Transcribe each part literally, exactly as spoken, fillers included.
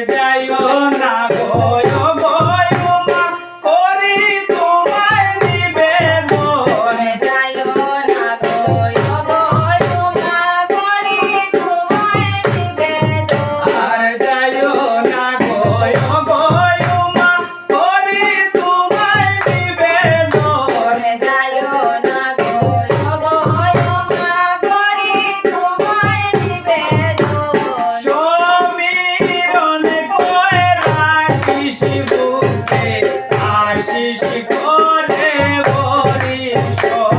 যাইও না গো, ও গো, ও মা, করি তোমায় নিবেদন। যাইও না গো, ও গো, ও মা, করি তোমায় নিবেদন। আর যাইও না গো, ও গো, ও মা, করি তোমায় নিবেদন। যাইও না গো, ও গো, ও মা, করি তোমায় নিবেদন। সমীরণ কয় রাখিস বুকে, আশিস করে বরিশন।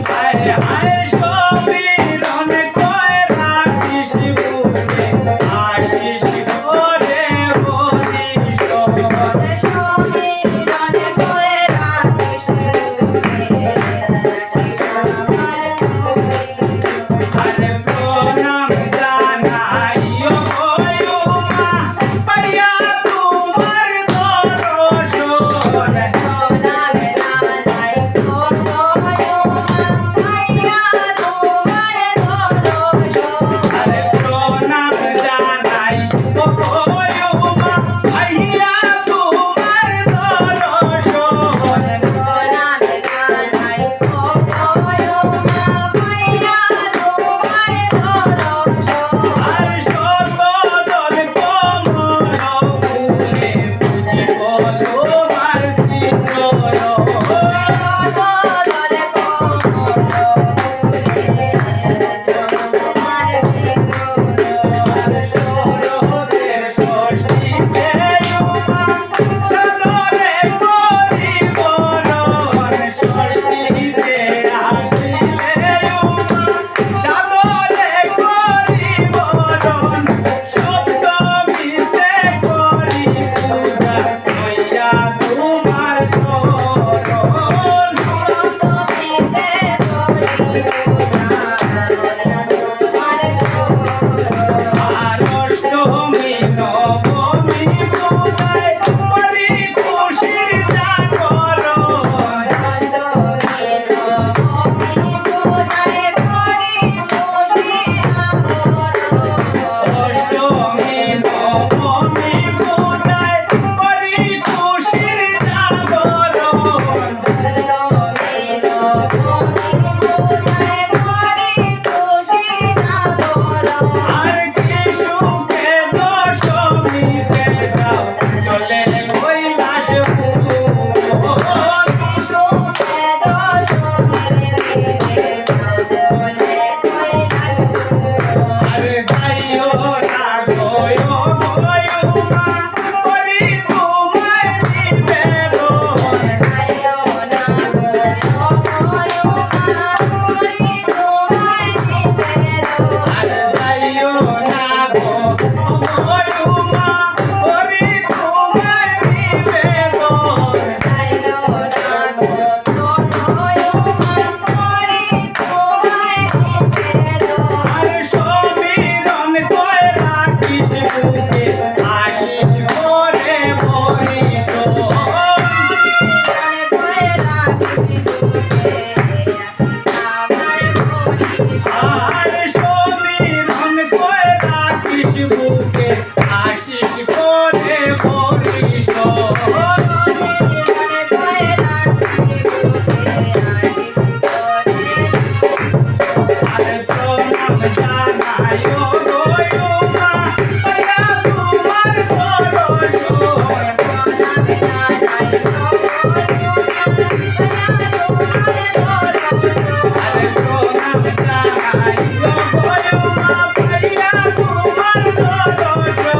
হায় হায় সমীরণ কয় রাখিস বুকে, আশিস করে বরিশন। আরে প্রণাম জানাই ও গো মা, পাইয়া তোমার দর্শন। আরে প্রণাম জানাই ও গো মা, পাইয়া তোমার দর্শন। আর সর্বদল কমল ফুলে বুঝিব তোমার শ্রীচরণ। আর শরতের ষষ্ঠীতে উমা সাদরে করি বরণ। ষষ্ঠীতে আসিলে উমা সাদরে করি বরণ। সপ্তমীতে করি পূজা লইয়া তোমার শরণ। আর অষ্টমী নবমী পূজায় করি খুশির জাগরণ। অষ্টমী নবমী পূজায় করি খুশির জাগরণ। আর কি সুখে দশমীতে যাও চলে কৈলাস ভুবন। আর যাইও না গো, ও গো মা, করি তোমায় নিবেদন। আর যাইও না গো, ও গো মা, করি তোমায় নিবেদন। আর সমীরণ কয় রাখিস বুকে, আশিস করে বরিশন। আর সমীরণ কয় রাখিস বুকে, আশিস করে বরিশন। আরে প্রণাম জানাই ও গো মা, পাইয়া তোমার দর্শন। আরে প্রণাম জানাই ও গো মা, পাইয়া তোমার দর্শন।